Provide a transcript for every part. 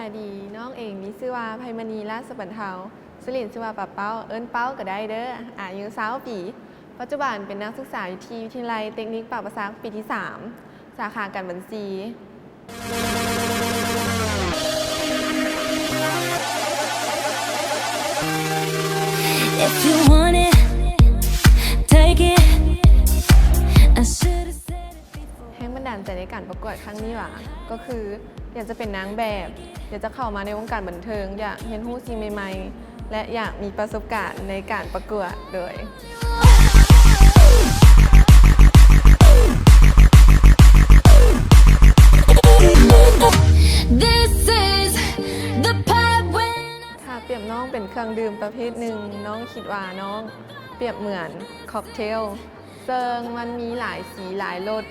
ສະບາຍດີ, ນ້ອງເອງມີຊື່ວ່າ ໄພມະນີ ລາດສະບັນເທົາ, ຊື່ຫຼິ້ນຊື່ວ່າປາເປົ້າ, ເອີ້ນເປົ້າກໍໄດ້ເດີ້, ອາຍຸຊາວປີ, ປັດຈຸບັນເປັນນັກສຶກສາຢູ່ທີ່ວິທະຍາໄລເຕັກນິກປາກປາສັກ ປີທີສາມ ສາຂາການບັນຊີ. If you want it, take it. I should have said it before. ແຮງບັນດານໃຈໃນການປະກວດຄັ້ງນີ້ຫວາ ກໍຄື ຢາກຈະເປັນນາງແບບ, ຢາກຈະເຂົ້າມາໃນວົງການບັນເທີງ, ຢາກຮຽນຮູ້ສິ່ງໃໝ່ໆ ແລະ ຢາກມີປະສົບການໃນການປະກວດໂດຍ This is the part when ຖ້າປຽບນ້ອງເປັນເຄື່ອງດື່ມປະເພດໜຶ່ງ, ນ້ອງຄິດວ່ານ້ອງປຽບເໝືອນ cocktail ເຊິ່ງມັນມີຫຼາຍສີ, ຫຼາຍລົດ,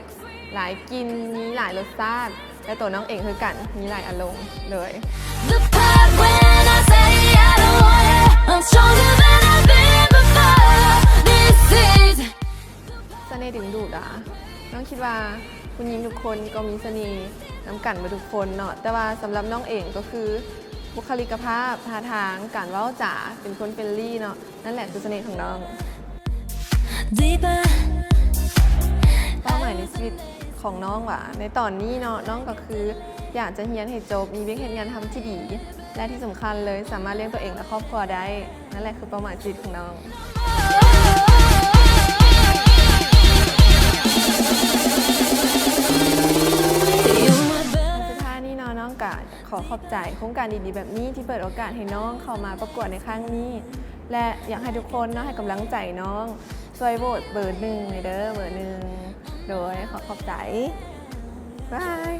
ຫຼາຍກິ່ນ, ມີຫຼາຍລົດຊາດ ແລະ ໂຕນ້ອງເອງຄືກັນ, ມີຫຼາຍອາລົມເລີຍ. The part when I say I don't want it, I'm stronger than I've been before. This is ສະເໜ່ດຶງດູດຫວາ? ນ້ອງຄິດວ່າຜູ້ຍິງທຸກຄົນກໍມີສະເໜ່ນຳກັນເບິດທຸກຄົນເນາະ, ແຕ່ວ່າສຳລັບນ້ອງເອງກໍຄືບຸກຄະລິກກະພາບ, ທ່າທາງ, ການເວົ້າຈາ, ເປັນຄົນ friendly ເນາະ, ນັ້ນແຫຼະຄືສະເໜ່ຂອງນ້ອງ. Deeper. ເປົ້າໝາຍໃນຊີວິດຂອງນ້ອງຫວາ? ໃນຕອນນີ້ເນາະ, ນ້ອງກໍຄືຢາກຈະຮຽນໃຫ້ຈົບ, ມີວຽກເຮັດງານທຳທີ່ດີ ແລະ ທີ່ສຳຄັນເລີຍ, ສາມາດລ້ຽງຕົວເອງ ແລະ ຄອບຄົວໄດ້. ນັ້ນແຫຼະຄືເປົ້າໝາຍຊີວິດຂອງນ້ອງ. ສຸດທ້າຍນີ້ເນາະ, ນ້ອງກະຂໍຂອບໃຈໂຄງການດີໆແບບນີ້ ທີ່ເປີດໂອກາດໃຫ້ນ້ອງເຂົ້າມາປະກວດໃນຄັ້ງນີ້ ແລະ ຢາກໃຫ້ທຸກຄົນເນາະ ໃຫ້ກຳລັງໃຈນ້ອງ, ຊ່ວຍໂຫວດເບີໜຶ່ງແດ່ເດີ້, ເບີໜຶ່ງ. ໂດຍ ຂໍຂອບໃຈ. ບາຍ.